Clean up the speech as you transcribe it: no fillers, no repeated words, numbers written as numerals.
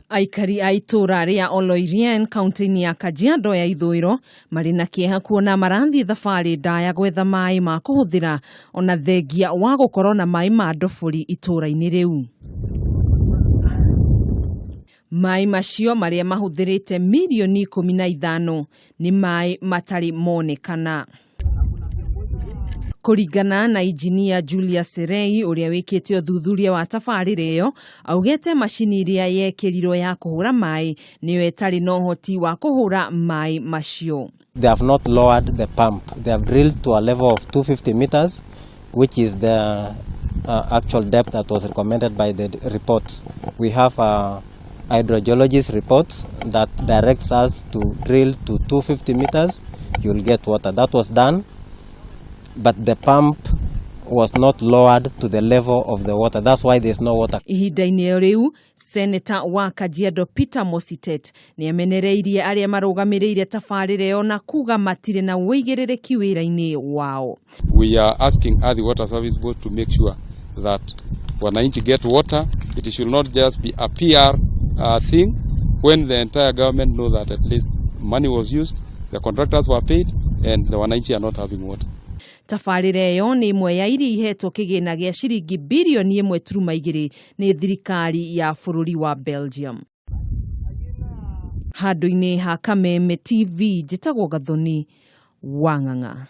Aikari a itũũra rĩa Oloirien kaunti-inĩ ya Kajiado ya Ithũĩro marĩ na kĩeha kuona marathiĩ thabarĩ ndaya gwetha maĩ ma kũhũthĩra ona thengia wa gũkorwo na maĩ ma ndobori itũũra-inĩ rĩu. Maĩ macio marĩa mahũthĩrĩte mirioni 15 nĩ maĩ matarĩ monekana. Kũringana na injinia Julius Serei ũrĩa wĩkĩte ũthuthuria wa tabarĩra ĩyo, augĩte macini ĩrĩa yekĩrirwo ya kũhũra maĩ nĩyo ĩtarĩ na ũhoti wa kũhũra maĩ macio. They have not lowered the pump. They have drilled to a level of 250 meters, which is the actual depth that was recommended by the report. We have a hydrogeologist report that directs us to drill to 250 meters, you will get water. That was done, but the pump was not lowered to the level of the water. That's why there's no water. Ihinda-inĩ rĩu, Seneta wa Kajiado Peter Mositet nĩ amenereirie arĩa marũgamĩrĩire tabarĩra ĩyo na kuga matirĩ na ũigĩrĩrĩki wĩra-inĩ wao. We are asking Athi Water Service Board to make sure that wananchi get water. It should not just be a PR thing when the entire government know that at least money was used, the contractors were paid, and the wananchi are not having water. Tabarĩra ĩyo nĩ ĩmwe ya iria ihetwo kĩgĩna gĩa ciringi birioni 1.2 nĩ thirikari ya bũrũri wa Belgium. Handũ-inĩ ha Kameme TV, njĩtagwo Gathoni Wang'ang'a.